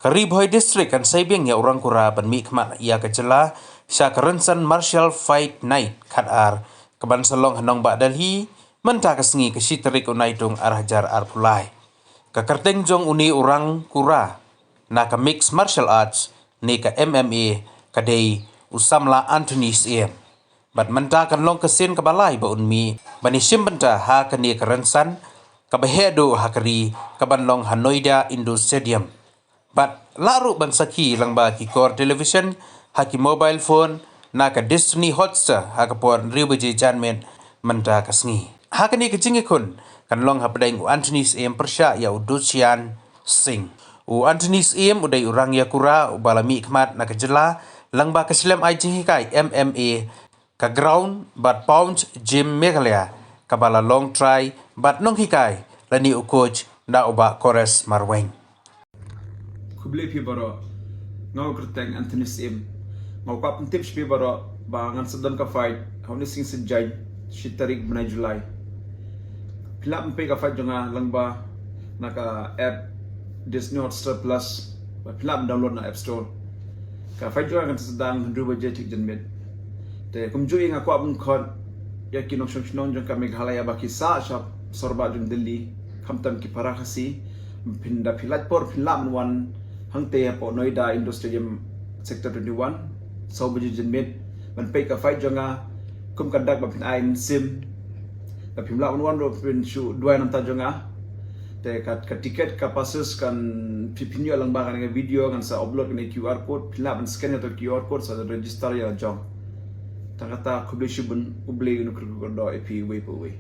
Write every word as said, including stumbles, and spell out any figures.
Ka Ri Bhoi District kan sa biang ïa u rangkura ban mihkhmat ïa ka jylla sha ka rynsan Martial Fight Night khatar, kaban sa long ha nongbah Delhi mynta ka sngi, ka shi tarik u Naitung ar hajar arphew lai. Ka kyrteng jong une u rangkura na ka Mixed Martial Arts ne ka M M A ka dei u samla Anthony Syiem. Bad mynta kan long ka sien kaba lai ba un mih ban ïashim bynta ha kane ka rynsan kaba heh duh ha ka ri, kaban long ha Noida Indoor Stadium. Bad lah ruh ban sakhi lyngba ki kor television ha ki mobile phone na ka Disney Hotstar ha ka por hynriew baje janmiet mynta ka sngi. Ha kane ka jingïakhun kan long hapdeng u Anthony Syiem pyrshah ïa u Duchyan Singh. U Anthony Syiem u dei u rangïakura uba la mihkhmat na ka jylla lyngba ka shlem ai jinghikai M M A, ka Ground bad Pound Gym Meghalaya, kaba la long trai bad nonghikai lane u coach da u Bah Kores Marwein. Khublei phi baroh. Nga u kyrteng Anthony Syiem. Nga u kwah pyntip sha phi baroh ba ngan sa don ka fight ha une u sngi Saitjaiñ, shi tarik bnai July. Phi lah ban peit ka fight jong nga lyngba na ka app Disney Hotstar Plus, bad phi lah ban download na App Store. Ka fight jong nga kan sa sdang hynriew baje thik janmiet. Te kumjuh hi nga kwah ban khot ïa ki nongshong shnong jong ka Meghalaya ba ki sah sha sorbah jong Delhi, khamtam ki para Khasi. Phin, da phi lait por phin lah ban wan hangtei hapoh Noida Indoor Stadium, Sector twenty-one, saw baje janmiet, ban peit ka fight jong nga. Kum ka dak ba phin ai mynsiem, da phim lah ban wan ruh phin shu duwai na bynta jong nga. Te ka, ka ticket, ka passes kan phi, phin ïoh lyngba kane ka video, ngan sa upload kane ka Q R code, phin lah ban scan ïa ka Q R code sa register ïa la jong. Tang kata, khublei shibun, U Blei un kyrkhu kyrdoh ïa phi uwei pa uwei.